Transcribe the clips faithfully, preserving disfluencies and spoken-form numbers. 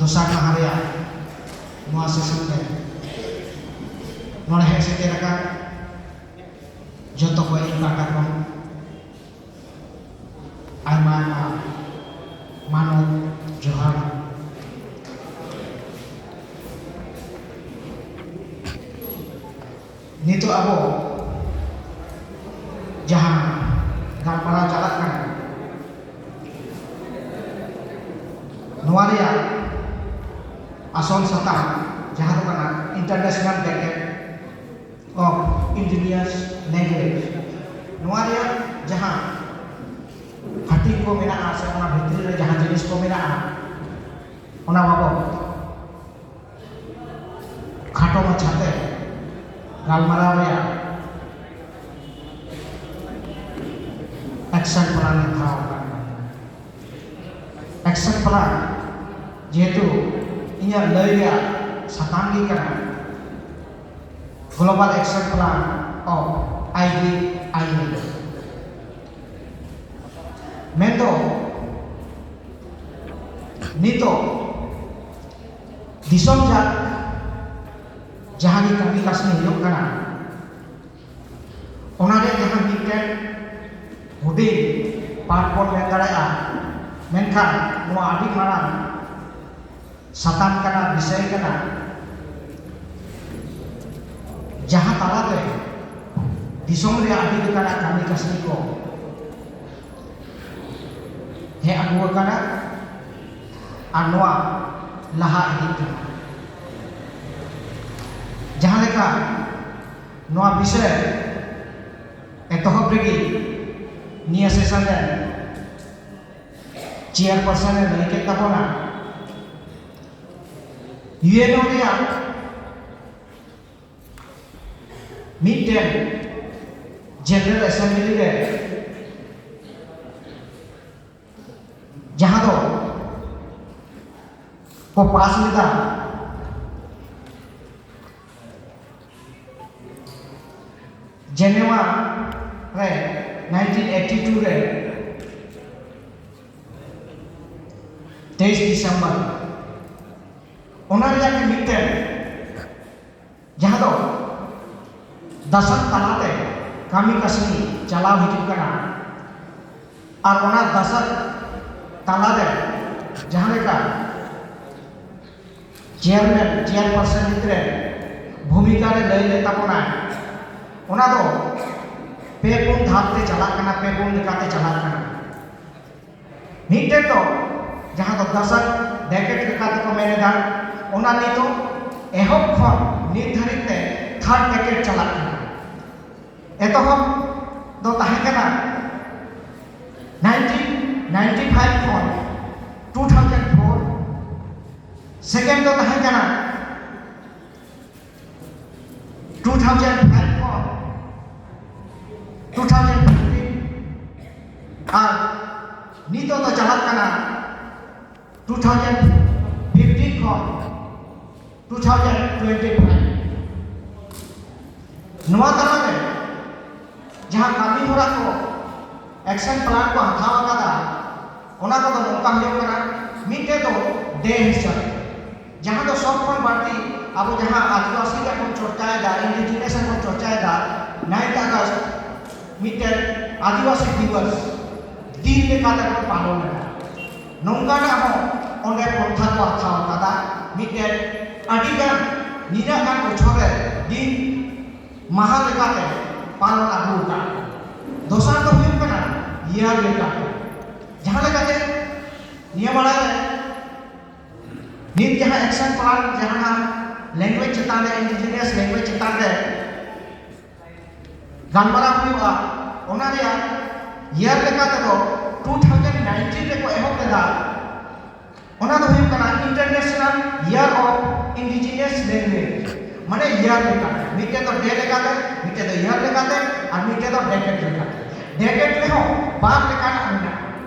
ᱫᱚᱥᱟᱨ ᱢᱟᱦᱟ ᱨᱮᱭᱟᱜ ᱱᱚᱣᱟ ᱥᱮᱥᱚᱱ ᱨᱮ ᱱᱚᱰᱮ ᱦᱮᱡ ᱥᱮᱴᱮᱨ ᱟᱠᱟᱱ ᱡᱚᱛᱚ ᱠᱚ ᱤᱧ ᱯᱟᱦᱴᱟ ᱠᱷᱚᱱ ᱟᱭᱢᱟ ᱟᱭᱢᱟ ᱢᱟᱱᱚᱛ ᱡᱚᱦᱟᱨ᱾ ᱱᱤᱛᱚᱜ ᱟᱵᱚ ᱡᱟᱦᱟᱸ ᱜᱟᱞᱢᱟᱨᱟᱣ ᱪᱟᱞᱟᱜ ᱠᱟᱱᱟ, ᱱᱚᱣᱟ ᱨᱮᱭᱟᱜ ᱟᱥᱚᱞ ᱥᱟᱛᱟᱢ ᱡᱟᱦᱟᱸ ᱫᱚ ᱠᱟᱱᱟ International Decade of Indigenous Language᱾ ᱱᱚᱣᱟ ᱨᱮᱭᱟᱜ ᱡᱟᱦᱟᱸ ᱦᱟᱹᱴᱤᱧ ᱠᱚ ᱢᱮᱱᱟᱜᱼᱟ ᱥᱮ ᱚᱱᱟ ᱵᱷᱤᱛᱨᱤ ᱨᱮ ᱡᱟᱦᱟᱸ ᱡᱤᱱᱤᱥ ᱠᱚ ᱢᱮᱱᱟᱜᱼᱟ, ᱚᱱᱟ ᱵᱟᱵᱚᱛ ᱠᱷᱟᱴᱚ ᱢᱟᱪᱷᱟᱛᱮ ᱜᱟᱞᱢᱟᱨᱟᱣ ᱨᱮᱭᱟᱜ ᱮᱠᱥᱚᱱ ᱯᱞᱟᱱ ᱦᱟᱛᱟᱣ ᱟᱠᱟᱱᱟ᱾ ᱮᱠᱥᱚᱱ ᱯᱞᱟᱱ ᱡᱮᱦᱮᱛᱩ ᱤᱧᱟᱹᱜ ᱞᱟᱹᱭ ᱨᱮᱭᱟᱜ ᱥᱟᱛᱟᱢ ᱜᱮ ᱠᱟᱱᱟ Global Action Plan of I D I L᱾ ᱢᱮᱱᱫᱚ ᱱᱤᱛᱚᱜ ᱫᱤᱥᱚᱢ ᱡᱟᱠ ᱡᱟᱦᱟᱸ ᱜᱮ ᱠᱟᱹᱢᱤ ᱠᱟᱹᱥᱱᱤ ᱦᱩᱭᱩᱜ ᱠᱟᱱᱟ, ᱚᱱᱟ ᱨᱮ ᱡᱟᱦᱟᱸ ᱢᱤᱫᱴᱮᱱ ᱦᱩᱰᱤᱧ ᱯᱟᱨᱴ ᱵᱚᱱ ᱢᱮᱱ ᱫᱟᱲᱮᱭᱟᱜᱼᱟ, ᱢᱮᱱᱠᱷᱟᱱ ᱱᱚᱣᱟ ᱟᱹᱰᱤ ᱢᱟᱨᱟᱝ ᱥᱟᱛᱟᱢ ᱠᱟᱱᱟ, ᱵᱤᱥᱚᱭ ᱠᱟᱱᱟ, ᱡᱟᱦᱟᱸ ᱛᱟᱞᱟᱛᱮ ᱫᱤᱥᱚᱢ ᱨᱮᱭᱟᱜ ᱟᱹᱰᱤ ᱞᱮᱠᱟᱱᱟᱜ ᱠᱟᱹᱢᱤ ᱠᱟᱹᱥᱱᱤ ᱠᱚ ᱦᱮᱡ ᱟᱹᱜᱩ ᱟᱠᱟᱱᱟ ᱟᱨ ᱱᱚᱣᱟ ᱞᱟᱦᱟ ᱤᱫᱤᱜ ᱠᱟᱱᱟ᱾ ᱡᱟᱦᱟᱸ ᱞᱮᱠᱟ ᱱᱚᱣᱟ ᱵᱤᱥᱚᱭ ᱮᱛᱚᱦᱚᱵ ᱨᱮᱜᱮ ᱱᱤᱭᱟᱹ ᱥᱮᱥᱚᱱ ᱨᱮ ᱪᱮᱭᱟᱨᱯᱟᱨᱥᱚᱱ ᱮ ᱞᱟᱹᱭ ᱠᱮᱫ ᱛᱟᱵᱚᱱᱟ, ᱤᱭᱩ ᱮᱱ ᱳ ᱨᱮᱭᱟᱜ ᱢᱤᱫᱴᱮᱱ ᱡᱮᱱᱟᱨᱮᱞ ᱮᱥᱮᱢᱵᱞᱤ ᱨᱮ ᱡᱟᱦᱟᱸ ᱫᱚ ᱠᱚ ᱯᱟᱥ ᱞᱮᱫᱟ ᱡᱮᱱᱮᱣᱟ ᱨᱮ ᱱᱟᱭᱤᱱᱴᱤᱱ ᱮᱭᱤᱴᱤ ᱴᱩ ᱨᱮ ᱛᱮᱭᱤᱥ ᱰᱤᱥᱮᱢᱵᱚᱨ᱾ ᱚᱱᱟ ᱨᱮᱭᱟᱜ ᱜᱮ ᱢᱤᱫᱴᱮᱱ, ᱡᱟᱦᱟᱸ ᱫᱚ ᱫᱟᱥᱟᱫ ᱛᱟᱞᱟᱛᱮ ᱠᱟᱹᱢᱤ ᱠᱟᱹᱥᱱᱤ ᱪᱟᱞᱟᱣ ᱦᱤᱡᱩᱜ ᱠᱟᱱᱟ᱾ ᱟᱨ ᱚᱱᱟ ᱫᱟᱥᱟᱫ ᱛᱟᱞᱟᱨᱮ ᱡᱟᱦᱟᱸ ᱞᱮᱠᱟ ᱪᱮᱭᱟᱨᱢᱮᱱ, ᱪᱮᱭᱟᱨᱯᱟᱨᱥᱚᱱ ᱨᱮ ᱵᱷᱩᱢᱤᱠᱟ ᱨᱮ ᱞᱟᱹᱭ ᱞᱮᱫ ᱛᱟᱵᱚᱱᱟᱭ, ᱚᱱᱟ ᱫᱚ ᱯᱮ ᱯᱩᱱ ᱫᱷᱟᱯ ᱛᱮ ᱪᱟᱞᱟᱜ ᱠᱟᱱᱟ, ᱯᱮ ᱯᱩᱱ ᱞᱮᱠᱟᱛᱮ ᱪᱟᱞᱟᱜ ᱠᱟᱱᱟ᱾ ᱢᱤᱫᱴᱮᱱ ᱫᱚ ᱡᱟᱦᱟᱸ ᱫᱚ ᱫᱟᱥᱟᱫ ᱰᱮᱠᱮᱴ ᱞᱮᱠᱟ ᱛᱮᱠᱚ ᱢᱮᱱ ᱮᱫᱟ, ᱚᱱᱟ ᱱᱤᱛᱚᱜ ᱮᱦᱚᱵ ᱠᱷᱚᱱ ᱱᱤᱛ ᱫᱷᱟᱹᱨᱤᱡ ᱛᱮ ᱛᱷᱟᱨᱰ ᱰᱮᱠᱮᱴ ᱪᱟᱞᱟᱜ ᱠᱟᱱᱟ᱾ ᱮᱛᱚᱦᱚᱵ ᱫᱚ ᱛᱟᱦᱮᱸ ᱠᱟᱱᱟ nineteen ninety five ᱠᱷᱚᱱ two thousand four, ᱥᱮᱠᱮᱱᱰ ᱫᱚ ᱛᱟᱦᱮᱸ ᱠᱟᱱᱟ two thousand five ᱠᱷᱚᱱ two thousand fifteen, ᱟᱨ ᱱᱤᱛᱚᱜ ᱫᱚ ᱪᱟᱞᱟᱜ ᱠᱟᱱᱟ two thousand fifteen ᱠᱷᱚᱱ two thousand twenty five᱾ ᱱᱚᱣᱟ ᱛᱟᱞᱟᱨᱮ ᱡᱟᱦᱟᱸ ᱠᱟᱹᱢᱤ ᱦᱚᱨᱟ ᱠᱚ, ᱮᱠᱥᱮᱱ ᱯᱞᱟᱱ ᱠᱚ ᱦᱟᱛᱟᱣ ᱟᱠᱟᱫᱟ, ᱚᱱᱟ ᱠᱚᱫᱚ ᱱᱚᱝᱠᱟ ᱦᱩᱭᱩᱜ ᱠᱟᱱᱟ᱾ ᱢᱤᱫᱴᱮᱡ ᱫᱚ ᱰᱮ ᱦᱤᱥᱟᱹᱵ, ᱡᱟᱦᱟᱸ ᱫᱚ ᱥᱚᱵ ᱠᱷᱚᱱ ᱵᱟᱹᱲᱛᱤ ᱟᱵᱚ ᱡᱟᱦᱟᱸ ᱟᱹᱫᱤᱵᱟᱹᱥᱤ ᱨᱮᱭᱟᱜ ᱵᱚᱱ ᱪᱚᱨᱪᱟᱭᱮᱫᱟ, ᱤᱱᱰᱤᱡᱤᱱᱟᱥ ᱨᱮᱵᱚᱱ ᱪᱚᱨᱪᱟᱭᱮᱫᱟ, ninth August ᱢᱤᱫᱴᱮᱱ ᱟᱹᱫᱤᱵᱟᱹᱥᱤ ᱫᱤᱵᱚᱥ ᱫᱤᱱ ᱞᱮᱠᱟᱛᱮ ᱵᱚᱱ ᱯᱟᱞᱚᱱ ᱮᱫᱟ᱾ ᱱᱚᱝᱠᱟᱱᱟᱜ ᱦᱚᱸ ᱚᱸᱰᱮ ᱯᱚᱱᱛᱷᱟ ᱠᱚ ᱦᱟᱛᱟᱣ ᱟᱠᱟᱫᱟ, ᱢᱤᱫᱴᱮᱱ ᱟᱹᱰᱤᱜᱟᱱ ᱱᱤᱱᱟᱹᱜ ᱜᱟᱱ ᱵᱚᱪᱷᱚᱨ ᱨᱮ ᱫᱤᱱ ᱢᱟᱦᱟ ᱞᱮᱠᱟᱛᱮ ᱯᱟᱞᱚᱱ ᱟᱹᱜᱩ ᱟᱠᱟᱫ᱾ ᱫᱚᱥᱟᱨ ᱫᱚ ᱦᱩᱭᱩᱜ ᱠᱟᱱᱟ ᱤᱭᱟᱨ ᱞᱮᱠᱟᱛᱮ, ᱡᱟᱦᱟᱸ ᱞᱮᱠᱟᱛᱮ ᱱᱤᱭᱟᱹ ᱢᱟᱲᱟᱝ ᱨᱮ ᱱᱤᱛ ᱡᱟᱦᱟᱸ ᱮᱠᱥᱮᱱ ᱯᱞᱟᱱ ᱡᱟᱦᱟᱸ ᱞᱮᱝᱜᱩᱭᱮᱡᱽ ᱪᱮᱛᱟᱱ ᱨᱮ, ᱤᱱᱰᱤᱡᱤᱱᱟᱥ ᱞᱮᱝᱜᱩᱭᱮᱡᱽ ᱪᱮᱛᱟᱱ ᱨᱮ ᱜᱟᱞᱢᱟᱨᱟᱣ ᱦᱩᱭᱩᱜᱼᱟ, ᱚᱱᱟ ᱨᱮᱭᱟᱜ ᱤᱭᱟᱨ ᱞᱮᱠᱟ ᱛᱮᱫᱚ two thousand nineteen ᱨᱮᱠᱚ ᱮᱦᱚᱵ ᱞᱮᱫᱟ᱾ ᱚᱱᱟ ᱫᱚ ᱦᱩᱭᱩᱜ ᱠᱟᱱᱟ International Year of Indigenous Language, ᱢᱟᱱᱮ ᱤᱭᱟᱨ ᱞᱮᱠᱟᱛᱮ, ᱢᱤᱫᱴᱮᱱ ᱫᱚ ᱰᱮ ᱞᱮᱠᱟᱛᱮ, ᱢᱤᱫᱴᱮᱱ ᱫᱚ ᱤᱭᱟᱨ ᱞᱮᱠᱟᱛᱮ, ᱟᱨ ᱢᱤᱫᱴᱮᱱ ᱫᱚ ᱰᱮᱠᱮᱴ ᱞᱮᱠᱟᱛᱮ᱾ ᱰᱮᱠᱮᱴ ᱨᱮᱦᱚᱸ ᱵᱟᱨ ᱞᱮᱠᱟᱱᱟᱜ ᱢᱮᱱᱟᱜᱼᱟ᱾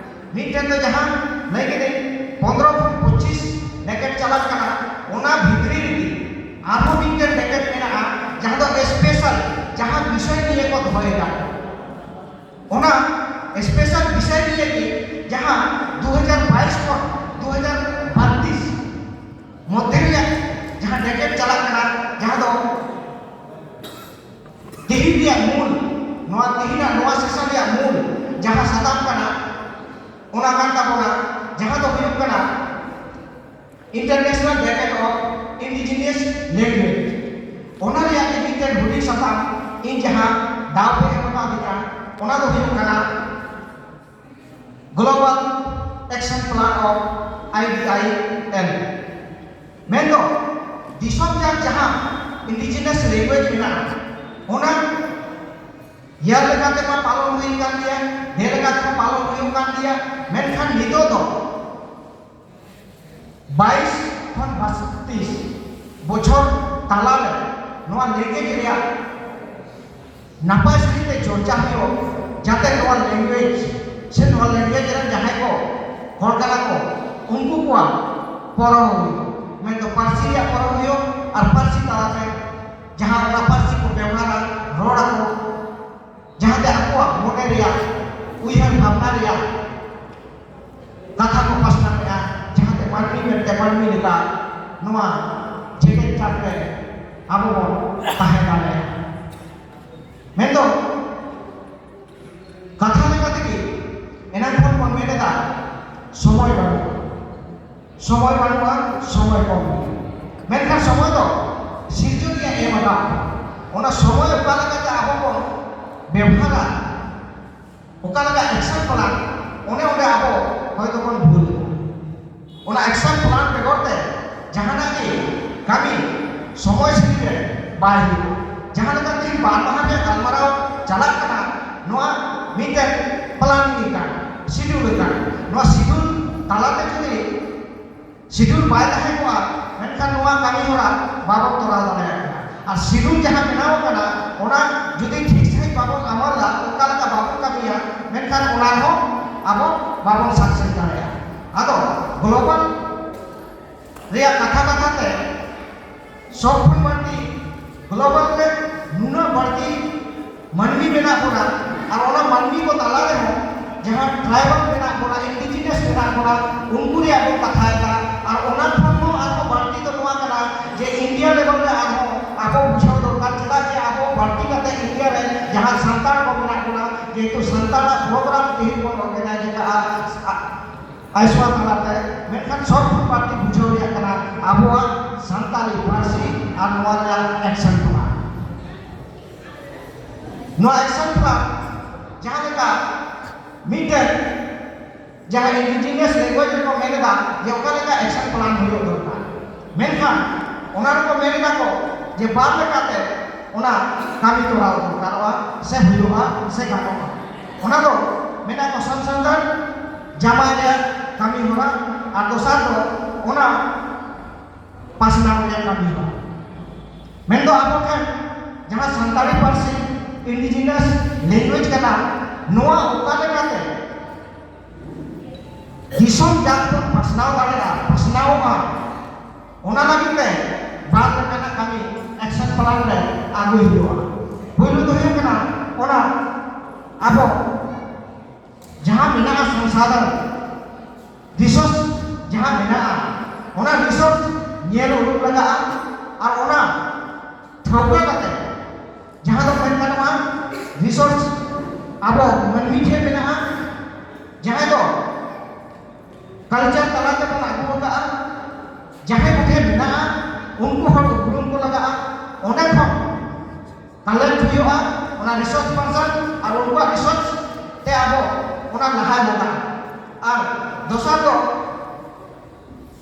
ᱢᱤᱫᱴᱮᱱ ᱫᱚ ᱡᱟᱦᱟᱸ ᱞᱟᱹᱭ ᱠᱮᱫᱟᱹᱧ ᱯᱚᱱᱫᱽᱨᱚ ᱠᱷᱚᱱ ᱯᱚᱸᱪᱤᱥ ᱰᱮᱠᱮᱴ ᱪᱟᱞᱟᱜ ᱠᱟᱱᱟ, ᱚᱱᱟ ᱵᱷᱤᱛᱨᱤ ᱨᱮᱜᱮ ᱟᱨᱦᱚᱸ ᱢᱤᱫᱴᱮᱱ ᱰᱮᱠᱮᱴ ᱢᱮᱱᱟᱜᱼᱟ, ᱡᱟᱦᱟᱸ ᱫᱚ ᱥᱯᱮᱥᱟᱞ, ᱡᱟᱦᱟᱸ ᱵᱤᱥᱚᱭ ᱱᱤᱭᱮ ᱠᱚ ᱫᱚᱦᱚᱭᱮᱫᱟ, ᱚᱱᱟ ᱥᱯᱮᱥᱟᱞ ᱵᱤᱥᱚᱭ ᱱᱤᱭᱮ ᱜᱮ, ᱡᱟᱦᱟᱸ ᱫᱩ ᱦᱟᱡᱟᱨ ᱵᱟᱭᱤᱥ ᱠᱷᱚᱱ ᱫᱩ ᱦᱟᱡᱟᱨ ᱵᱟᱛᱤᱥ ᱢᱚᱫᱽᱫᱷᱮ ᱨᱮᱭᱟᱜ International Decade of Indigenous Language, ᱚᱱᱟ ᱨᱮᱭᱟᱜ ᱜᱮ ᱢᱤᱫᱴᱮᱱ ᱦᱩᱰᱤᱧ ᱥᱟᱛᱟᱢ ᱤᱧ ᱡᱟᱦᱟᱸ ᱫᱟᱣ ᱯᱮ ᱮᱢ ᱟᱠᱟᱫᱤᱧᱟ, ᱚᱱᱟ ᱫᱚ ᱦᱩᱭᱩᱜ ᱠᱟᱱᱟ Global Action Plan of I D I L, ᱢᱮᱱᱫᱚ ᱫᱤᱥᱚᱢ ᱡᱟᱠ ᱡᱟᱦᱟᱸ indigenous language ᱢᱮᱱᱟᱜᱼᱟ, ᱚᱱᱟ ᱭᱟᱨ ᱞᱮᱠᱟᱛᱮ ᱢᱟ ᱯᱟᱞᱚᱱ ᱦᱩᱭ ᱠᱟᱱ ᱜᱮᱭᱟ, ᱰᱮ ᱞᱮᱠᱟᱛᱮ ᱢᱟ ᱯᱟᱞᱚᱱ ᱦᱩᱭᱩᱜ ᱠᱟᱱ ᱜᱮᱭᱟ, ᱢᱮᱱᱠᱷᱟᱱ ᱱᱤᱛᱚᱜ ᱫᱚ ᱵᱟᱭᱤᱥ ᱠᱷᱚᱱ ᱵᱟᱛᱤᱥ ᱵᱚᱪᱷᱚᱨ ᱛᱟᱞᱟᱨᱮ ᱱᱚᱣᱟ language ᱨᱮᱭᱟᱜ ᱱᱟᱯᱟᱭ ᱥᱟᱺᱦᱤᱡ ᱛᱮ ᱪᱚᱨᱪᱟ ᱦᱩᱭᱩᱜ, ᱡᱟᱛᱮ ᱱᱚᱣᱟ language ᱥᱮ ᱱᱚᱣᱟ language ᱨᱮᱱ ᱡᱟᱦᱟᱸᱭ ᱠᱚ ᱦᱚᱲ ᱠᱟᱱᱟ ᱠᱚ, ᱩᱱᱠᱩ ᱠᱚᱣᱟᱜ ᱯᱚᱨᱚᱱ ᱦᱩᱭᱩᱜ, ᱢᱮᱱᱫᱚ ᱯᱟᱹᱨᱥᱤ ᱨᱮᱭᱟᱜ ᱯᱚᱨᱚᱱ ᱦᱩᱭᱩᱜ ᱟᱨ ᱯᱟᱹᱨᱥᱤ ᱛᱟᱞᱟᱛᱮ ᱡᱟᱦᱟᱸ ᱚᱱᱟ ᱯᱟᱹᱨᱥᱤ ᱠᱚ ᱵᱮᱣᱦᱟᱨᱟ, ᱨᱚᱲ ᱟᱠᱚ, ᱡᱟᱦᱟᱸᱛᱮ ᱟᱠᱚᱣᱟᱜ ᱢᱚᱱᱮ ᱨᱮᱭᱟᱜ ᱩᱭᱦᱟᱹᱨ ᱵᱷᱟᱵᱽᱱᱟ ᱨᱮᱭᱟᱜ ᱠᱟᱛᱷᱟ ᱠᱚ ᱯᱟᱥᱱᱟᱣᱮᱫᱼᱟ, ᱡᱟᱦᱟᱸᱛᱮ ᱢᱟᱹᱱᱢᱤ ᱢᱮᱱᱛᱮ ᱢᱟᱹᱱᱢᱤ ᱞᱮᱠᱟ ᱱᱚᱣᱟ ᱡᱮᱜᱮᱛ ᱡᱟᱠ ᱨᱮ ᱟᱵᱚ ᱵᱚᱱ ᱛᱟᱦᱮᱸ ᱫᱟᱲᱮᱭᱟᱜᱼᱟ᱾ ᱢᱮᱱᱫᱚ ᱠᱟᱛᱷᱟ ᱞᱮᱠᱟ ᱛᱮᱜᱮ ᱮᱱᱟᱝ ᱠᱷᱚᱱ ᱵᱚᱱ ᱢᱮᱱ ᱮᱫᱟ, ᱥᱚᱢᱚᱭ ᱵᱟᱹᱱᱩᱜᱼᱟ, ᱥᱚᱢᱚᱭ ᱵᱟᱹᱱᱩᱜᱼᱟ, ᱥᱚᱢᱚᱭ ᱠᱚᱢ ᱜᱮᱭᱟ᱾ ᱢᱮᱱᱠᱷᱟᱱ ᱥᱚᱢᱚᱭ ᱫᱚ ᱥᱤᱨᱡᱚᱱᱤᱭᱟᱹ ᱮᱢ ᱟᱠᱟᱫ ᱵᱚᱱᱟ᱾ ᱚᱱᱟ ᱥᱚᱢᱚᱭ ᱚᱠᱟ ᱞᱮᱠᱟᱛᱮ ᱟᱵᱚ ᱵᱚᱱ ᱵᱮᱵᱚᱦᱟᱨᱟ, ᱚᱠᱟ ᱞᱮᱠᱟ action plan, ᱚᱱᱮ ᱚᱸᱰᱮ ᱟᱵᱚ ᱦᱚᱭᱛᱚ ᱵᱚᱱ ᱵᱷᱩᱞ ᱮᱫᱟ᱾ ᱚᱱᱟ action plan ᱵᱮᱜᱚᱨ ᱛᱮ ᱡᱟᱦᱟᱱᱟᱜ ᱜᱮ ᱠᱟᱹᱢᱤ ᱥᱚᱢᱚᱭ ᱥᱤᱢᱤ ᱨᱮ ᱵᱟᱭ ᱦᱩᱭᱩᱜᱼᱟ᱾ ᱡᱟᱦᱟᱸ ᱞᱮᱠᱟ ᱛᱮᱦᱮᱧ ᱵᱟᱨ ᱢᱟᱦᱟ ᱨᱮᱭᱟᱜ ᱜᱟᱞᱢᱟᱨᱟᱣ ᱪᱟᱞᱟᱜ ᱠᱟᱱᱟ, ᱱᱚᱣᱟ ᱢᱤᱫᱴᱮᱱ planning ᱟᱠᱟᱱ, schedule ᱟᱠᱟᱱ᱾ ᱱᱚᱣᱟ schedule ᱛᱟᱞᱟᱛᱮ ᱡᱩᱫᱤ schedule ᱵᱟᱭ ᱛᱟᱦᱮᱸ ᱠᱚᱜᱼᱟ, ᱢᱮᱱᱠᱷᱟᱱ ᱱᱚᱣᱟ ᱠᱟᱹᱢᱤ ᱦᱚᱨᱟ ᱵᱟᱵᱚᱱ ᱛᱚᱨᱟᱣ ᱫᱟᱲᱮᱭᱟᱜ ᱠᱟᱱᱟ᱾ ᱟᱨ schedule ᱡᱟᱦᱟᱸ ᱵᱮᱱᱟᱣ ᱟᱠᱟᱱᱟ, ᱚᱱᱟ ᱡᱩᱫᱤ ᱴᱷᱤᱠ ᱥᱟᱺᱦᱤᱡ ᱵᱟᱵᱚᱱ ᱟᱢᱟᱞᱟ, ᱚᱱᱠᱟ ᱞᱮᱠᱟ ᱵᱟᱵᱚᱱ ᱠᱟᱹᱢᱤᱭᱟ, ᱢᱮᱱᱠᱷᱟᱱ ᱚᱱᱟ ᱦᱚᱸ ᱟᱵᱚ ᱵᱟᱵᱚᱱ success ᱫᱟᱲᱮᱭᱟᱜᱼᱟ᱾ ᱟᱫᱚ global ᱨᱮᱭᱟᱜ ᱠᱟᱛᱷᱟ ᱠᱟᱛᱷᱟ ᱛᱮ ᱥᱚᱵ ᱠᱷᱚᱱ ᱵᱟᱹᱲᱛᱤ global ᱨᱮ ᱱᱩᱱᱟᱹᱜ ᱵᱟᱹᱲᱛᱤ ᱢᱟᱹᱱᱢᱤ ᱢᱮᱱᱟᱜ ᱵᱚᱱᱟ, ᱟᱨ ᱚᱱᱟ ᱢᱟᱹᱱᱢᱤ ᱠᱚ ᱛᱟᱞᱟ ᱨᱮᱦᱚᱸ ᱡᱟᱦᱟᱸ tribal ᱢᱮᱱᱟᱜ ᱵᱚᱱᱟ, indigenous ᱢᱮᱱᱟᱜ ᱵᱚᱱᱟ, ᱩᱱᱠᱩ ᱨᱮᱭᱟᱜ ᱵᱚᱱ ᱠᱟᱛᱷᱟᱭᱮᱫᱟ᱾ ᱟᱨ ᱚᱱᱟ ᱠᱷᱚᱱ ᱦᱚᱸ ᱟᱨᱦᱚᱸ ᱵᱟᱹᱲᱛᱤ ᱫᱚ ᱱᱚᱣᱟ ᱠᱟᱱᱟ ᱡᱮ India level ᱨᱮ ᱟᱨᱦᱚᱸ ᱟᱵᱚ ᱵᱩᱡᱷᱟᱹᱣ ᱫᱚᱨᱠᱟᱨ, ᱪᱮᱫᱟᱜ ᱡᱮ ᱟᱵᱚ ᱵᱟᱹᱲᱛᱤ ᱠᱟᱛᱮ India ᱨᱮ ᱡᱟᱦᱟᱸ ᱥᱟᱱᱛᱟᱲ ᱠᱚ ᱢᱮᱱᱟᱜ ᱵᱚᱱᱟ, ᱡᱮᱦᱮᱛᱩ ᱥᱟᱱᱛᱟᱲᱟᱜ program ᱛᱮᱦᱮᱧ ᱵᱚᱱ organize ᱟᱠᱟᱫᱼᱟ, ᱟ-, ᱟᱭᱥᱣᱟ ᱛᱟᱞᱟᱛᱮ, ᱢᱮᱱᱠᱷᱟᱱ ᱥᱚᱵ ᱠᱷᱚᱱ ᱵᱟᱹᱲᱛᱤ ᱵᱩᱡᱷᱟᱹᱣ ᱨᱮᱭᱟᱜ ᱟᱵᱚᱣᱟᱜ ᱥᱟᱱᱛᱟᱲᱤ ᱯᱟᱹᱨᱥᱤ ᱟᱨ ᱱᱚᱣᱟ ᱨᱮᱭᱟᱜ action plan᱾ ᱱᱚᱣᱟ action plan ᱡᱟᱦᱟᱸ ᱞᱮᱠᱟ ᱢᱤᱫᱴᱮᱱ ᱡᱟᱦᱟᱸ indigenous language ᱨᱮᱠᱚ ᱢᱮᱱ ᱮᱫᱟ ᱡᱮ ᱚᱠᱟ ᱞᱮᱠᱟ action plan ᱦᱩᱭᱩᱜ ᱫᱚᱨᱠᱟᱨ, ᱢᱮᱱᱠᱷᱟᱱ ᱚᱱᱟ ᱨᱮᱠᱚ ᱢᱮᱱ ᱮᱫᱟ ᱠᱚ ᱡᱮ ᱵᱟᱨ ᱞᱮᱠᱟᱛᱮ ᱚᱱᱟ ᱠᱟᱹᱢᱤ ᱛᱚᱨᱟᱣ ᱫᱚᱨᱠᱟᱨᱚᱜᱼᱟ ᱥᱮ ᱦᱩᱭᱩᱜᱼᱟ ᱥᱮ ᱜᱟᱱᱚᱜᱼᱟ᱾ ᱚᱱᱟ ᱫᱚ ᱢᱮᱱᱟ ᱠᱚ ᱥᱟᱱ ᱥᱟᱱᱛᱟᱲ ᱡᱟᱢᱟᱭ ᱨᱮᱭᱟᱜ ᱠᱟᱹᱢᱤ ᱦᱚᱨᱟ, ᱟᱨ ᱫᱚᱥᱟᱨ ᱫᱚ ᱚᱱᱟ ᱯᱟᱥᱱᱟᱣ ᱨᱮᱭᱟᱜ ᱠᱟᱹᱢᱤ ᱦᱚᱨᱟ᱾ ᱢᱮᱱᱫᱚ ᱟᱵᱚ ᱴᱷᱮᱱ ᱡᱟᱦᱟᱸ ᱥᱟᱱᱛᱟᱲᱤ ᱯᱟᱹᱨᱥᱤ indigenous language ᱠᱟᱱᱟ, ᱱᱚᱣᱟ ᱚᱠᱟ ᱞᱮᱠᱟᱛᱮ ᱫᱤᱥᱚᱢ ᱡᱟᱠ ᱵᱚᱱ ᱯᱟᱥᱱᱟᱣ ᱫᱟᱲᱮᱭᱟᱜᱼᱟ, ᱯᱟᱥᱱᱟᱣᱚᱜᱼᱟ, ᱚᱱᱟ ᱞᱟᱹᱜᱤᱫ ᱛᱮ ᱵᱟᱨ ᱞᱮᱠᱟᱱᱟᱜ ᱠᱟᱹᱢᱤ action plan ᱨᱮ ᱟᱹᱜᱩᱭ ᱦᱩᱭᱩᱜᱼᱟ᱾ ᱯᱩᱭᱞᱩ ᱫᱚ ᱦᱩᱭᱩᱜ ᱠᱟᱱᱟ ᱚᱱᱟ ᱟᱵᱚ ᱡᱟᱦᱟᱸ ᱢᱮᱱᱟᱜᱼᱟ ᱥᱚᱝᱥᱟᱫᱷᱚᱱ, resource ᱡᱟᱦᱟᱸ ᱢᱮᱱᱟᱜᱼᱟ, ᱚᱱᱟ resource ᱧᱮᱞ ᱩᱰᱩᱠ ᱞᱟᱜᱟᱜᱼᱟ᱾ ᱟᱨ ᱚᱱᱟ ᱴᱷᱟᱹᱣᱠᱟᱹ ᱠᱟᱛᱮ ᱡᱟᱦᱟᱸ ᱫᱚ ᱢᱮᱱ ᱜᱟᱱᱚᱜᱼᱟ resource ᱟᱵᱚ ᱢᱟᱹᱱᱢᱤ ᱴᱷᱮᱱ ᱢᱮᱱᱟᱜᱼᱟ, ᱡᱟᱦᱟᱸᱭ ᱫᱚ culture ᱛᱟᱞᱟ ᱛᱮᱵᱚᱱ ᱟᱹᱜᱩ ᱟᱠᱟᱫᱼᱟ, ᱡᱟᱦᱟᱸᱭ ᱠᱚ ᱴᱷᱮᱱ ᱢᱮᱱᱟᱜᱼᱟ ᱩᱱᱠᱩ ᱦᱚᱲ ᱩᱯᱨᱩᱢ ᱠᱚ ᱞᱟᱜᱟᱜᱼᱟ᱾ ᱚᱸᱰᱮ ᱠᱷᱚᱱ collect ᱦᱩᱭᱩᱜᱼᱟ ᱚᱱᱟ resource person, ᱟᱨ ᱩᱱᱠᱩᱣᱟᱜ resource ᱛᱮ ᱟᱵᱚ ᱚᱱᱟ ᱞᱟᱦᱟ ᱞᱟᱜᱟᱜᱼᱟ᱾ ᱟᱨ ᱫᱚᱥᱟᱨ ᱫᱚ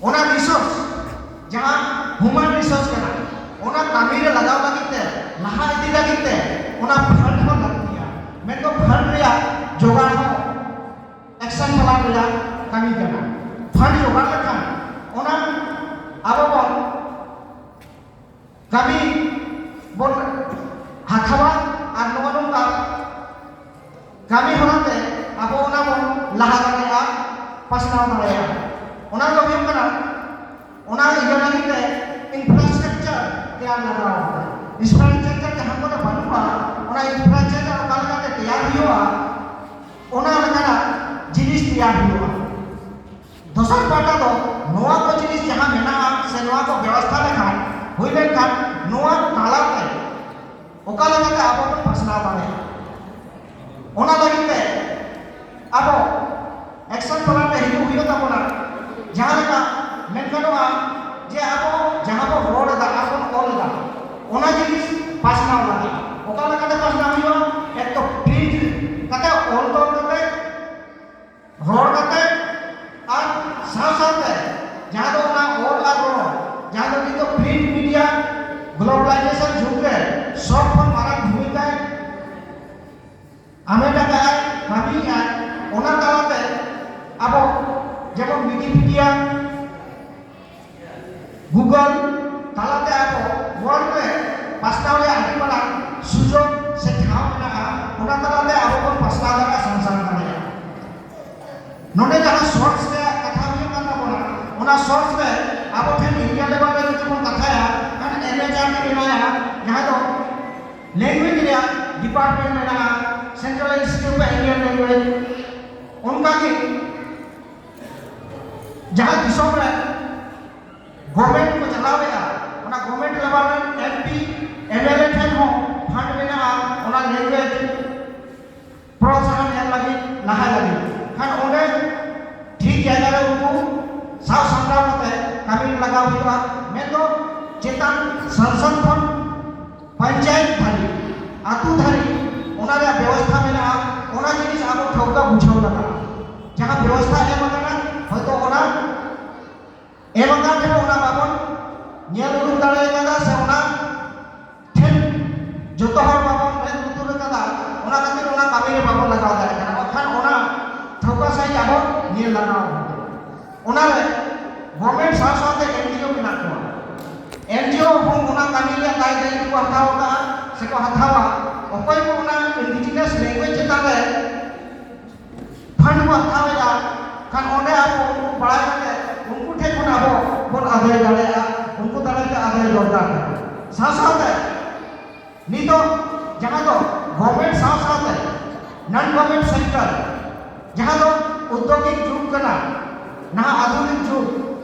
ᱚᱱᱟ resource ᱡᱟᱦᱟᱸ human resource ᱠᱟᱱᱟ, ᱚᱱᱟ ᱠᱟᱹᱢᱤ ᱨᱮ ᱞᱟᱜᱟᱣ ᱞᱟᱹᱜᱤᱫ ᱛᱮ, ᱞᱟᱦᱟ ᱤᱫᱤ ᱞᱟᱹᱜᱤᱫ ᱛᱮ ᱚᱱᱟ fund ᱦᱚᱸ ᱞᱟᱹᱠᱛᱤᱭᱟ᱾ ᱢᱮᱱᱫᱚ fund ᱨᱮᱭᱟᱜ ᱡᱚᱜᱟᱲ ᱦᱚᱸ action plan ᱨᱮᱭᱟᱜ ᱠᱟᱹᱢᱤ ᱠᱟᱱᱟ᱾ Fund ᱡᱚᱜᱟᱲ ᱞᱮᱠᱷᱟᱱ ᱚᱱᱟ ᱟᱵᱚ ᱵᱚᱱ ᱠᱟᱹᱢᱤ ᱵᱚᱱ ᱦᱟᱛᱟᱣᱟ ᱟᱨ ᱱᱚᱜᱼᱚ ᱱᱚᱝᱠᱟ ᱠᱟᱹᱢᱤ ᱦᱚᱨᱟ ᱛᱮ ᱟᱵᱚ ᱚᱱᱟ ᱵᱚᱱ ᱞᱟᱦᱟ ᱫᱟᱲᱮᱭᱟᱜᱼᱟ, ᱯᱟᱥᱱᱟᱣ ᱫᱟᱲᱮᱭᱟᱜᱼᱟ᱾ ᱚᱱᱟ ᱫᱚ ᱦᱩᱭᱩᱜ ᱠᱟᱱᱟ ᱚᱱᱟ ᱤᱭᱟᱹ ᱞᱟᱹᱜᱤᱫ ᱛᱮ infrastructure ᱛᱮᱭᱟᱨ ᱞᱟᱜᱟᱣ ᱟᱵᱚᱱᱟ᱾ Infrastructure ᱡᱟᱦᱟᱸ ᱠᱚᱨᱮ ᱵᱟᱹᱱᱩᱜᱼᱟ, ᱚᱱᱟ infrastructure ᱚᱠᱟ ᱞᱮᱠᱟᱛᱮ ᱛᱮᱭᱟᱨ ᱦᱩᱭᱩᱜᱼᱟ, ᱚᱱᱟ ᱞᱮᱠᱟᱱᱟᱜ ᱡᱤᱱᱤᱥ ᱛᱮᱭᱟᱨ ᱦᱩᱭᱩᱜᱼᱟ᱾ ᱫᱚᱥᱟᱨ ᱯᱟᱦᱴᱟ ᱫᱚ ᱱᱚᱣᱟ ᱠᱚ ᱡᱤᱱᱤᱥ ᱡᱟᱦᱟᱸ ᱢᱮᱱᱟᱜᱼᱟ ᱥᱮ ᱱᱚᱣᱟ ᱠᱚ ᱵᱮᱵᱚᱥᱛᱷᱟ ᱞᱮᱠᱷᱟᱱ, ᱦᱩᱭ ᱞᱮᱱᱠᱷᱟᱱ, ᱱᱚᱣᱟ ᱛᱟᱞᱟᱛᱮ ᱚᱠᱟ ᱞᱮᱠᱟᱛᱮ ᱟᱵᱚ ᱵᱚᱱ ᱯᱟᱥᱱᱟᱣ ᱫᱟᱲᱮᱭᱟᱜᱼᱟ, ᱚᱱᱟ ᱞᱟᱹᱜᱤᱫ ᱛᱮ ᱟᱵᱚ action plan ᱨᱮ ᱦᱤᱡᱩᱜ ᱦᱩᱭᱩᱜ ᱛᱟᱵᱚᱱᱟ᱾ ᱡᱟᱦᱟᱸ ᱞᱮᱠᱟ ᱢᱮᱱ ᱜᱟᱱᱚᱜᱼᱟ ᱡᱮ ᱡᱟᱦᱟᱸ ᱫᱚ ᱚᱱᱟ ᱚᱞ ᱟᱨ ᱨᱚᱲ, ᱡᱟᱦᱟᱸ ᱫᱚ ᱱᱤᱛᱚᱜ print media globalization ᱡᱩᱜᱽ ᱨᱮ ᱥᱚᱵ ᱠᱷᱚᱱ ᱢᱟᱨᱟᱝ ᱵᱷᱩᱢᱤᱠᱟᱭ ᱦᱟᱢᱮᱴ ᱟᱠᱟᱫᱼᱟᱭ, ᱠᱟᱹᱢᱤᱭᱮᱫᱼᱟᱭ, ᱚᱱᱟ ᱛᱟᱞᱟᱛᱮ ᱟᱵᱚ ᱡᱮᱢᱚᱱ Wikipedia, Google ᱛᱟᱞᱟᱛᱮ ᱟᱵᱚ world ᱨᱮ ᱯᱟᱥᱱᱟᱣ ᱨᱮᱭᱟᱜ ᱟᱹᱰᱤ ᱢᱟᱨᱟᱝ ᱥᱩᱡᱳᱜᱽ ᱥᱮ ᱴᱷᱟᱶ ᱢᱮᱱᱟᱜᱼᱟ᱾ ᱚᱱᱟ ᱛᱟᱞᱟᱛᱮ ᱟᱵᱚ ᱵᱚᱱ ᱯᱟᱥᱱᱟᱣ ᱫᱟᱲᱮᱭᱟᱜᱼᱟ, ᱥᱚᱝᱥᱟᱨ ᱫᱟᱲᱮᱭᱟᱜᱼᱟ᱾ ᱱᱚᱰᱮ ᱡᱟᱦᱟᱸ source ᱨᱮᱭᱟᱜ ᱠᱟᱛᱷᱟ ᱦᱩᱭᱩᱜ ᱠᱟᱱ ᱛᱟᱵᱚᱱᱟ, ᱚᱱᱟ source ᱨᱮ ᱟᱵᱚ ᱴᱷᱮᱱ India level ᱨᱮ ᱡᱩᱫᱤ ᱵᱚᱱ ᱠᱟᱛᱷᱟᱭᱟ, ᱠᱷᱟᱱ MHRD ᱢᱮᱱᱟᱭᱟ, ᱡᱟᱦᱟᱸ ᱫᱚ language ᱨᱮᱭᱟᱜ department ᱢᱮᱱᱟᱜᱼᱟ, Central Institute of Indian Language᱾ ᱚᱱᱠᱟᱜᱮ ᱡᱟᱦᱟᱸ ᱫᱤᱥᱚᱢ ᱨᱮ government ᱠᱚ ᱪᱟᱞᱟᱣᱮᱫᱼᱟ, ᱚᱱᱟ government level ᱨᱮᱱ MP, MLA ᱴᱷᱮᱱ ᱦᱚᱸ fund ᱢᱮᱱᱟᱜᱼᱟ ᱚᱱᱟ language ᱯᱨᱚᱥᱟᱨᱚᱱ ᱮᱢ ᱞᱟᱹᱜᱤᱫ, ᱞᱟᱦᱟᱭ ᱞᱟᱹᱜᱤᱫ᱾ ᱠᱷᱟᱱ ᱚᱸᱰᱮ ᱴᱷᱤᱠ ᱡᱟᱭᱜᱟ ᱨᱮ ᱩᱱᱠᱩ ᱥᱟᱵ ᱥᱟᱢᱴᱟᱣ ᱠᱟᱛᱮ ᱠᱟᱹᱢᱤ ᱨᱮ ᱞᱟᱜᱟᱣ ᱦᱩᱭᱩᱜᱼᱟ᱾ ᱢᱮᱱᱫᱚ ᱪᱮᱛᱟᱱ ᱥᱟᱥᱚᱱ ᱠᱷᱚᱱ ᱯᱚᱧᱪᱟᱭᱮᱛ ᱫᱷᱟᱹᱨᱤᱡ, ᱟᱹᱛᱩ ᱫᱷᱟᱹᱨᱤᱡ ᱚᱱᱟ ᱨᱮᱭᱟᱜ ᱵᱮᱵᱚᱥᱛᱷᱟ ᱢᱮᱱᱟᱜᱼᱟ᱾ ᱚᱱᱟ ᱡᱤᱱᱤᱥ ᱟᱵᱚ ᱴᱷᱟᱹᱣᱠᱟᱹ ᱵᱩᱡᱷᱟᱹᱣ ᱞᱟᱜᱟᱜᱼᱟ᱾ ᱡᱟᱦᱟᱸ ᱵᱮᱵᱚᱥᱛᱷᱟ ᱮᱢ ᱟᱠᱟᱱᱟ, ᱦᱚᱭᱛᱳ ᱚᱱᱟ ᱮᱢ ᱟᱠᱟᱱ ᱨᱮᱦᱚᱸ ᱚᱱᱟ ᱵᱟᱵᱚᱱ ᱧᱮᱞ ᱩᱨᱩᱢ ᱫᱟᱲᱮ ᱠᱟᱫᱟ, ᱥᱮ ᱚᱱᱟ ᱴᱷᱮᱱ ᱡᱚᱛᱚ ᱦᱚᱲ ᱵᱟᱵᱚᱱ ᱢᱮᱫ ᱞᱩᱛᱩᱨ ᱠᱟᱫᱟ, ᱚᱱᱟ ᱠᱷᱟᱹᱛᱤᱨ ᱚᱱᱟ ᱠᱟᱹᱢᱤ ᱨᱮ ᱵᱟᱵᱚᱱ ᱞᱟᱜᱟᱣ ᱫᱟᱲᱮᱭᱟᱜ ᱠᱟᱱᱟ᱾ ᱵᱟᱠᱷᱟᱱ ᱚᱱᱟ ᱴᱷᱟᱹᱣᱠᱟᱹ ᱥᱟᱺᱦᱤᱡ ᱟᱵᱚ ᱧᱮᱞ ᱞᱟᱜᱟᱣ ᱵᱚᱱᱟ᱾ ᱚᱱᱟᱨᱮ government ᱥᱟᱶ ᱥᱟᱶᱛᱮ NGO ᱢᱮᱱᱟᱜ ᱠᱚᱣᱟ᱾ NGO ᱦᱚᱸ ᱚᱱᱟ ᱠᱟᱹᱢᱤ ᱨᱮᱭᱟᱜ ᱫᱟᱭ ᱫᱟᱭᱤᱛᱛᱚ ᱠᱚ ᱦᱟᱛᱟᱣ ᱟᱠᱟᱫᱼᱟ ᱥᱮᱠᱚ ᱦᱟᱛᱟᱣᱟ᱾ ᱚᱠᱚᱭ ᱠᱚ ᱚᱱᱟ indigenous language ᱪᱮᱛᱟᱱ ᱨᱮ fund ᱵᱚᱱ ᱦᱟᱛᱟᱣᱮᱫᱼᱟ, ᱠᱷᱟᱱ ᱚᱸᱰᱮ ᱟᱵᱚ ᱩᱱᱠᱩ ᱵᱟᱲᱟᱭ ᱠᱟᱛᱮ ᱩᱱᱠᱩ ᱴᱷᱮᱱ ᱠᱷᱚᱱ ᱟᱵᱚ ᱵᱚᱱ ᱟᱹᱫᱟᱹᱭ ᱫᱟᱲᱮᱭᱟᱜᱼᱟ, ᱩᱱᱠᱩ ᱫᱟᱨᱟᱭ ᱛᱮ ᱟᱹᱫᱟᱹᱭ ᱫᱚᱨᱠᱟᱨ ᱠᱟᱱᱟ᱾ ᱥᱟᱶ ᱥᱟᱶᱛᱮ ᱱᱤᱛᱚᱜ ᱡᱟᱦᱟᱸ ᱫᱚ government ᱥᱟᱶ ᱥᱟᱶᱛᱮ non government sector, ᱡᱟᱦᱟᱸ ᱫᱚ ᱩᱫᱽᱭᱳᱜᱤᱠ ᱡᱩᱜᱽ ᱠᱟᱱᱟ, ᱱᱟᱦᱟᱜ ᱟᱫᱷᱩᱱᱤᱠ ᱡᱩᱜᱽ,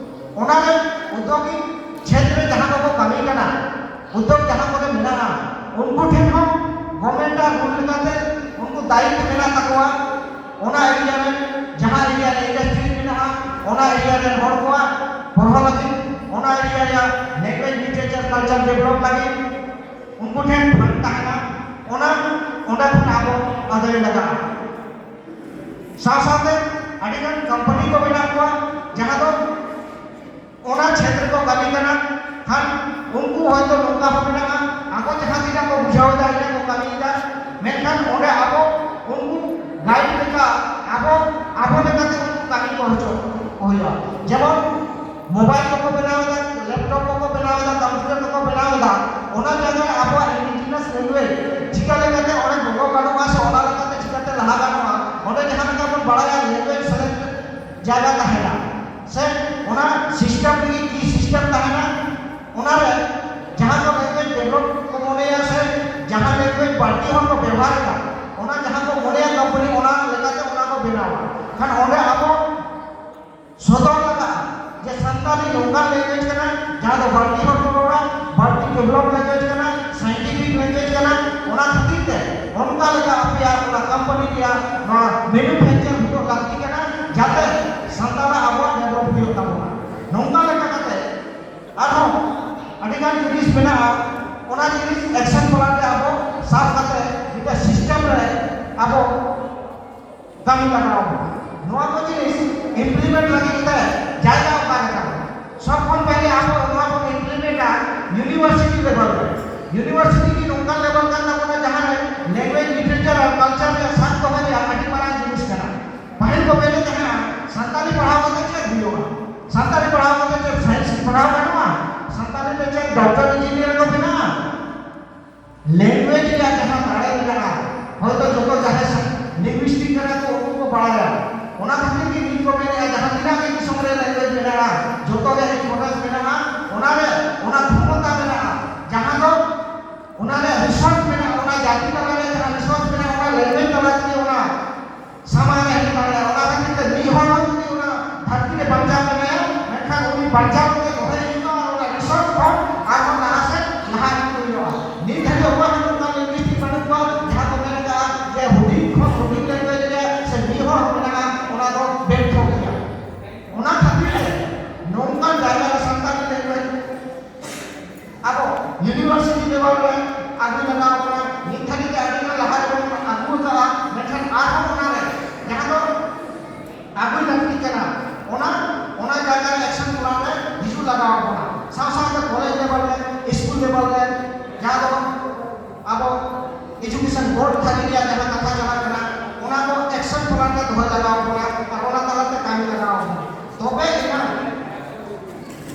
ᱚᱱᱟᱨᱮ ᱩᱫᱽᱭᱳᱜᱤᱠ ᱪᱷᱮᱛᱨᱮ ᱡᱟᱦᱟᱸ ᱠᱚᱠᱚ ᱠᱟᱹᱢᱤ ᱠᱟᱱᱟ, ᱩᱫᱽᱭᱳᱜᱽ ᱡᱟᱦᱟᱸ ᱠᱚᱨᱮ ᱢᱮᱱᱟᱜᱼᱟ, ᱩᱱᱠᱩ ᱴᱷᱮᱱ ᱦᱚᱸ government ᱟᱜ rule ᱞᱮᱠᱟᱛᱮ ᱩᱱᱠᱩ ᱫᱟᱭᱤᱛᱛᱚ ᱢᱮᱱᱟᱜ ᱛᱟᱠᱚᱣᱟ᱾ ᱚᱱᱟ area ᱨᱮ ᱡᱟᱦᱟᱸ area ᱨᱮ industry ᱢᱮᱱᱟᱜᱼᱟ, ᱚᱱᱟ area ᱨᱮᱱ ᱦᱚᱲ ᱠᱚᱣᱟᱜ ᱯᱚᱲᱦᱚᱱ ᱞᱟᱹᱜᱤᱫ, ᱚᱱᱟ area ᱨᱮᱭᱟᱜ language, literature, culture develop ᱞᱟᱹᱜᱤᱫ ᱩᱱᱠᱩ ᱴᱷᱮᱱ fund ᱛᱟᱦᱮᱱᱟ, ᱚᱱᱟ ᱚᱸᱰᱮ ᱠᱷᱚᱱ ᱟᱵᱚ ᱟᱹᱫᱟᱹᱭ ᱞᱟᱜᱟᱜᱼᱟ᱾ ᱥᱟᱶ ᱥᱟᱶᱛᱮ ᱟᱹᱰᱤᱜᱟᱱ company ᱠᱚ ᱢᱮᱱᱟᱜ ᱠᱚᱣᱟ, ᱡᱟᱦᱟᱸ ᱫᱚ ᱠᱷᱮᱛ ᱨᱮᱠᱚ ᱠᱟᱹᱢᱤ ᱠᱟᱱᱟ, ᱠᱷᱟᱱ ᱩᱱᱠᱩ ᱦᱚᱭᱛᱳ ᱱᱚᱝᱠᱟ ᱦᱚᱸ ᱢᱮᱱᱟᱜᱼᱟ, ᱟᱠᱚ ᱡᱟᱦᱟᱸ ᱛᱤᱱᱟᱹᱜ ᱠᱚ ᱵᱩᱡᱷᱟᱹᱣ ᱮᱫᱟ, ᱤᱱᱟᱹ ᱠᱚ ᱠᱟᱹᱢᱤᱭᱮᱫᱟ, ᱢᱮᱱᱠᱷᱟᱱ ᱚᱸᱰᱮ ᱟᱵᱚ ᱩᱱᱠᱩ ᱜᱟᱭᱤᱰ ᱞᱮᱠᱟ ᱟᱵᱚ, ᱟᱵᱚ ᱞᱮᱠᱟᱛᱮ ᱩᱱᱠᱩ ᱠᱟᱹᱢᱤ ᱠᱚ ᱦᱚᱪᱚ ᱠᱚ ᱦᱩᱭᱩᱜᱼᱟ᱾ ᱡᱮᱢᱚᱱ ᱢᱳᱵᱟᱭᱤᱞ ᱠᱚᱠᱚ ᱵᱮᱱᱟᱣ ᱮᱫᱟ, ᱞᱮᱯᱴᱚᱯ ᱠᱚᱠᱚ ᱵᱮᱱᱟᱣ ᱮᱫᱟ, ᱠᱚᱢᱯᱤᱭᱩᱴᱟᱨ ᱠᱚᱠᱚ ᱵᱮᱱᱟᱣ ᱮᱫᱟ, ᱚᱱᱟ ᱡᱟᱭᱜᱟ ᱨᱮ ᱟᱵᱚᱣᱟᱜ ᱤᱱᱰᱤᱡᱤᱱᱟᱥ ᱞᱮᱝᱜᱩᱭᱮᱡᱽ ᱪᱤᱠᱟ ᱞᱮᱠᱟᱛᱮ ᱚᱸᱰᱮ ᱵᱚᱞᱚ ᱜᱟᱱᱚᱜᱼᱟ ᱥᱮ ᱚᱱᱟ ᱞᱮᱠᱟᱛᱮ ᱪᱤᱠᱟᱛᱮ ᱞᱟᱦᱟ ᱜᱟᱱᱚᱜᱼᱟ, ᱚᱸᱰᱮ ᱡᱟᱦᱟᱸ ᱞᱮᱠᱟ ᱵᱚᱱ ᱵᱟᱲᱟᱭᱟ ᱞᱮᱝᱜᱩᱭᱮᱡᱽ ᱥᱮᱞᱮᱫ ᱡᱟᱭᱜᱟ ᱛᱟᱦᱮᱱᱟ, ᱥᱮ ᱚᱱᱟ ᱥᱤᱥᱴᱮᱢ ᱨᱮᱜᱮ ᱠᱤ ᱥᱤᱥᱴᱮᱢ ᱛᱟᱦᱮᱱᱟ, ᱚᱱᱟᱨᱮ ᱡᱟᱦᱟᱸ ᱠᱚ ᱞᱮᱝᱜᱩᱭᱮᱡᱽ ᱰᱮᱵᱷᱞᱚᱯ ᱠᱚ ᱢᱚᱱᱮᱭᱟ ᱥᱮ ᱡᱟᱦᱟᱸ ᱞᱮᱝᱜᱩᱭᱮᱡᱽ ᱵᱟᱹᱲᱛᱤ ᱦᱚᱲ ᱠᱚ ᱵᱮᱵᱚᱦᱟᱨᱮᱫᱟ, ᱚᱱᱟ ᱡᱟᱦᱟᱸ ᱠᱚ ᱢᱚᱱᱮᱭᱟ ᱠᱳᱢᱯᱟᱱᱤ ᱚᱱᱟ ᱞᱮᱠᱟᱛᱮ ᱚᱱᱟ ᱠᱚ ᱵᱮᱱᱟᱣᱟ᱾ ᱠᱷᱟᱱ ᱚᱸᱰᱮ ᱟᱵᱚ ᱥᱚᱫᱚᱨ ᱞᱟᱜᱟᱜᱼᱟ ᱡᱮ ᱥᱟᱱᱛᱟᱲᱤ ᱱᱚᱝᱠᱟᱱ ᱞᱮᱝᱜᱩᱭᱮᱡᱽ ᱠᱟᱱᱟ ᱡᱟᱦᱟᱸ ᱫᱚ ᱵᱟᱹᱲᱛᱤ ᱦᱚᱲ ᱠᱚ ᱨᱚᱲᱟ, ᱵᱟᱹᱲᱛᱤ ᱰᱮᱵᱷᱞᱚᱯ ᱞᱮᱝᱜᱩᱭᱮᱡᱽ ᱠᱟᱱᱟ, ᱥᱟᱭᱮᱱᱴᱤᱯᱷᱤᱠ ᱞᱮᱝᱜᱩᱭᱮᱡᱽ ᱠᱟᱱᱟ᱾ ᱚᱱᱟ ᱠᱷᱟᱹᱛᱤᱨ ᱛᱮ ᱚᱱᱠᱟ ᱞᱮᱠᱟ ᱟᱯᱮᱭᱟᱜ ᱚᱱᱟ ᱠᱳᱢᱯᱟᱱᱤ ᱨᱮᱭᱟᱜ ᱱᱚᱣᱟ ᱢᱮᱱᱩᱯᱷᱮᱠᱪᱟᱨ ᱦᱩᱭᱩᱜ ᱞᱟᱹᱠᱛᱤ ᱠᱟᱱᱟ, ᱡᱟᱛᱮ ᱥᱟᱱᱛᱟᱲᱟᱜ ᱟᱵᱚᱣᱟᱜ ᱰᱮᱵᱷᱞᱚᱯ ᱦᱩᱭᱩᱜ ᱛᱟᱵᱚᱱᱟ᱾ ᱱᱚᱝᱠᱟ ᱞᱮᱠᱟ ᱠᱟᱛᱮ ᱟᱨᱦᱚᱸ ᱟᱹᱰᱤᱜᱟᱱ ᱡᱤᱱᱤᱥ ᱢᱮᱱᱟᱜᱼᱟ, ᱚᱱᱟ ᱡᱤᱱᱤᱥ ᱮᱠᱥᱮᱱ ᱯᱞᱟᱱ ᱨᱮ ᱟᱵᱚ ᱥᱟᱵ ᱠᱟᱛᱮ ᱢᱤᱫᱴᱮᱱ ᱥᱤᱥᱴᱮᱢ ᱨᱮ ᱟᱵᱚ ᱠᱟᱹᱢᱤ ᱞᱟᱜᱟᱣ ᱵᱚᱱᱟ᱾ ᱱᱚᱣᱟ ᱠᱚ ᱡᱤᱱᱤᱥ ᱤᱢᱯᱞᱤᱢᱮᱱᱴ ᱞᱟᱹᱜᱤᱫ ᱛᱮ ᱡᱟᱭᱜᱟ ᱚᱠᱟ ᱨᱮ ᱠᱟᱱᱟ? ᱥᱚᱵ ᱠᱷᱚᱱ ᱯᱟᱦᱞᱮ ᱟᱵᱚ ᱱᱚᱣᱟ ᱵᱚᱱ ᱤᱢᱯᱞᱤᱢᱮᱱᱴᱟ ᱤᱭᱩᱱᱤᱵᱷᱟᱨᱥᱤᱴᱤ ᱞᱮᱵᱮᱞ ᱨᱮ᱾ ᱤᱭᱩᱱᱤᱵᱷᱟᱨᱥᱤᱴᱤ ᱜᱮ ᱱᱚᱝᱠᱟᱱ ᱞᱮᱵᱮᱞ ᱠᱟᱱ ᱛᱟᱵᱚᱱᱟ ᱡᱟᱦᱟᱸ ᱨᱮ ᱞᱮᱝᱜᱩᱭᱮᱡᱽ, ᱞᱤᱴᱟᱨᱮᱪᱟᱨ ᱟᱨ ᱠᱟᱞᱪᱟᱨ ᱨᱮᱭᱟᱜ ᱥᱟᱵ ᱫᱚᱦᱚ ᱨᱮᱭᱟᱜ ᱟᱹᱰᱤ ᱢᱟᱨᱟᱝ ᱡᱤᱱᱤᱥ ᱠᱟᱱᱟ᱾ ᱯᱟᱹᱦᱤᱞ ᱠᱚ ᱢᱮᱱᱮᱫ ᱛᱟᱦᱮᱸᱱᱟ ᱥᱟᱱᱛᱟᱲᱤ ᱯᱟᱲᱦᱟᱣ ᱠᱟᱛᱮ ᱪᱮᱫ ᱦᱩᱭᱩᱜᱼᱟ? ᱥᱟᱱᱛᱟᱲᱤ ᱯᱟᱲᱦᱟᱣ ᱠᱟᱛᱮ ᱪᱮᱫ ᱥᱟᱭᱮᱱᱥ ᱯᱟᱲᱦᱟᱣ ᱜᱟᱱᱚᱜᱼᱟ? ᱥᱟᱱᱛᱟᱲᱤ ᱛᱮ ᱪᱮᱫ ᱰᱚᱠᱴᱚᱨ ᱤᱧᱡᱤᱱᱤᱭᱟᱨ ᱠᱚ ᱵᱮᱱᱟᱜᱼᱟ? ᱞᱮᱝᱜᱩᱭᱮᱡᱽ ᱨᱮᱭᱟᱜ ᱡᱟᱦᱟᱸ ᱫᱟᱲᱮ ᱢᱮᱱᱟᱜᱼᱟ, ᱦᱚᱭᱛᱚ ᱡᱚᱛᱚ ᱡᱟᱦᱟᱸᱭ ᱞᱤᱝᱜᱩᱤᱥᱴᱤᱠ ᱠᱟᱱᱟ ᱠᱚ ᱩᱱᱠᱩ ᱠᱚ ᱵᱟᱲᱟᱭᱟ᱾ ᱚᱱᱟ ᱠᱷᱟᱹᱛᱤᱨ ᱜᱮ ᱱᱤᱛ ᱠᱚ ᱢᱮᱱᱮᱫᱼᱟ ᱡᱟᱦᱟᱸ ᱛᱤᱱᱟᱹᱜ ᱜᱮ ᱫᱤᱥᱚᱢ ᱨᱮ ᱞᱮᱝᱜᱩᱭᱮᱡᱽ ᱢᱮᱱᱟᱜᱼᱟ, ᱡᱚᱛᱚ ᱨᱮ ᱤᱢᱯᱚᱨᱴᱮᱱᱥ ᱢᱮᱱᱟᱜᱼᱟ, ᱚᱱᱟ ᱨᱮ ᱚᱱᱟ ᱠᱷᱚᱢᱚᱛᱟ ᱢᱮᱱᱟᱜᱼᱟ, ᱡᱟᱦᱟᱸ ᱫᱚ ᱚᱱᱟ ᱨᱮ ᱨᱤᱥᱳᱨᱥ ᱢᱮᱱᱟᱜᱼᱟ, ᱚᱱᱟ ᱡᱟᱹᱛᱤ ᱛᱟᱞᱟ ᱨᱮ ᱡᱟᱦᱟᱸ ᱨᱤᱥᱳᱨᱥ ᱢᱮᱱᱟᱜᱼᱟ, ᱚᱱᱟ ᱞᱮᱝᱜᱩᱭᱮᱡᱽ ᱛᱟᱞᱟ ᱛᱮᱜᱮ ᱚᱱᱟ ᱥᱟᱢᱟᱝ ᱨᱮ ᱦᱮᱡ ᱫᱟᱲᱮᱭᱟᱜᱼᱟ᱾ ᱚᱱᱟ ᱠᱷᱟᱹᱛᱤᱨ ᱛᱮ ᱢᱤᱫ ᱦᱚᱲ ᱦᱚᱸ ᱡᱩᱫᱤ ᱚᱱᱟ ᱫᱷᱟᱹᱨᱛᱤ ᱨᱮ ᱵᱟᱧᱪᱟᱣ ᱢᱮᱱᱟᱭᱟ, ᱢᱮᱱᱠᱷᱟᱱ ᱩᱱᱤ ᱵᱟᱧᱪᱟᱣ ᱠᱟᱛᱮ ᱫᱚᱦᱚᱭ ᱦᱩᱭᱩᱜᱼᱟ, ᱚᱱᱟ ᱨᱤᱥᱳᱨᱥ ᱠᱷᱚᱱ ᱟᱨᱦᱚᱸ ᱞᱟᱦᱟ ᱥᱮᱫ ᱞᱟᱦᱟ ᱤᱫᱤ ᱦᱩᱭᱩᱜᱼᱟ᱾ ᱱᱤᱛ ᱫᱷᱟᱹᱵᱤᱡ ᱚᱠᱚᱭ ᱦᱚᱸ ᱱᱚᱝᱠᱟ ᱞᱤᱝᱜᱩᱤᱥᱴᱤᱠ ᱵᱟᱹᱱᱩᱜ ᱠᱚᱣᱟ ᱡᱟᱦᱟᱸ ᱠᱚ ᱢᱮᱱ ᱟᱠᱟᱫᱼᱟ ᱡᱮ ᱦᱩᱰᱤᱧ ᱠᱷᱚᱱ ᱦᱩᱰᱤᱧ ᱞᱮᱝᱜᱩᱭᱮᱡᱽ ᱨᱮ ᱥᱮ ᱢᱤᱫ ᱦᱚᱲ ᱦᱚᱸ ᱢᱮᱱᱟᱜᱼᱟ, ᱚᱱᱟ ᱫᱚ ᱵᱮᱨᱛᱷᱚ ᱜᱮᱭᱟ᱾ ᱚᱱᱟ ᱠᱷᱟᱹᱛᱤᱨ ᱛᱮ ᱱᱚᱝᱠᱟᱱ ᱡᱟᱭᱜᱟ ᱨᱮ ᱥᱟᱱᱛᱟᱲᱤ ᱞᱮᱝᱜᱩᱭᱮᱡᱽ ᱟᱵᱚ ᱤᱭᱩᱱᱤᱵᱷᱟᱨᱥᱤᱴᱤ ᱞᱮᱵᱮᱞ ᱨᱮ ᱟᱹᱜᱩ ᱞᱟᱜᱟᱣ ᱠᱟᱱᱟ, ᱱᱤᱛ ᱫᱷᱟᱹᱵᱤᱡ ᱛᱮ ᱟᱹᱰᱤ ᱜᱟᱱ ᱞᱟᱦᱟ ᱨᱮᱵᱚᱱ ᱟᱹᱜᱩ ᱟᱠᱟᱫᱼᱟ, ᱢᱮᱱᱠᱷᱟᱱ ᱟᱨᱦᱚᱸ ᱚᱱᱟ ᱨᱮ ᱡᱟᱦᱟᱸ ᱫᱚ ᱟᱹᱜᱩᱭ ᱞᱟᱹᱠᱛᱤ ᱠᱟᱱᱟ, ᱚᱱᱟ, ᱚᱱᱟ ᱡᱟᱭᱜᱟ ᱨᱮ ᱮᱠᱥᱮᱱ ᱯᱞᱟᱱ ᱨᱮ ᱦᱤᱡᱩᱜ ᱞᱟᱹᱠᱛᱤ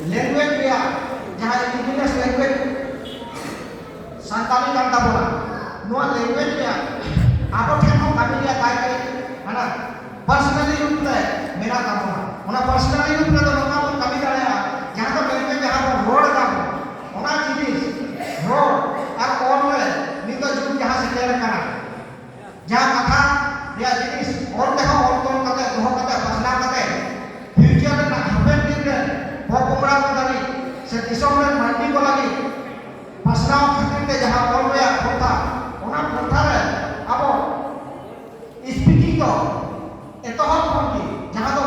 language ᱨᱮᱭᱟᱜ ᱡᱟᱦᱟᱸ indigenous language ᱥᱟᱱᱛᱟᱲᱤ ᱠᱟᱱ ᱛᱟᱵᱚᱱᱟ, ᱱᱚᱣᱟ language ᱨᱮᱭᱟᱜ ᱟᱵᱚ ᱴᱷᱮᱱ ᱦᱚᱸ ᱠᱟᱹᱢᱤ ᱨᱮᱭᱟᱜ ᱫᱟᱭ ᱠᱟᱹᱨᱤ ᱦᱟᱱᱟ personally ᱨᱩᱯ ᱨᱮ ᱢᱮᱱᱟᱜ ᱛᱟᱵᱚᱱᱟ᱾ ᱚᱱᱟ personally ᱨᱩᱯ ᱨᱮᱫᱚ ᱱᱚᱝᱠᱟ ᱵᱚᱱ ᱠᱟᱹᱢᱤ ᱫᱟᱲᱮᱭᱟᱜᱼᱟ, ᱡᱟᱦᱟᱸ ᱫᱚ language ᱡᱟᱦᱟᱸ ᱵᱚᱱ ᱨᱚᱲ ᱮᱫᱟ, ᱚᱱᱟ ᱡᱤᱱᱤᱥ ᱨᱚᱲ ᱟᱨ ᱚᱞ ᱨᱮ ᱱᱤᱛᱚᱜ ᱡᱩᱜᱽ ᱡᱟᱦᱟᱸ ᱥᱮᱴᱮᱨ ᱟᱠᱟᱱᱟ, ᱡᱟᱦᱟᱸ ᱠᱟᱛᱷᱟ ᱨᱮᱭᱟᱜ ᱡᱤᱱᱤᱥ ᱚᱞ ᱛᱮᱦᱚᱸ ᱚᱞ ᱛᱚᱞ ᱠᱟᱛᱮ, ᱫᱚᱦᱚ ᱠᱟᱛᱮ, ᱯᱟᱥᱱᱟᱣ ᱠᱟᱛᱮ, future ᱨᱮᱱᱟᱜ ᱦᱟᱯᱮᱱ ᱫᱤᱱ ᱨᱮ ᱯᱚᱯᱚᱝᱲᱟ ᱠᱚ ᱞᱟᱹᱜᱤᱫ ᱥᱮ ᱫᱤᱥᱚᱢ ᱨᱮᱱ ᱢᱟᱹᱱᱢᱤ ᱠᱚ ᱞᱟᱹᱜᱤᱫ ᱯᱟᱥᱱᱟᱣ ᱠᱷᱟᱹᱛᱤᱨ ᱛᱮ ᱡᱟᱦᱟᱸ ᱚᱞ ᱨᱮᱭᱟᱜ ᱯᱚᱱᱛᱷᱟ, ᱚᱱᱟ ᱯᱚᱱᱛᱷᱟ ᱨᱮ ᱟᱵᱚ speaking ᱫᱚ ᱮᱛᱚᱦᱚᱵ ᱠᱷᱚᱱ ᱜᱮ, ᱡᱟᱦᱟᱸ ᱫᱚ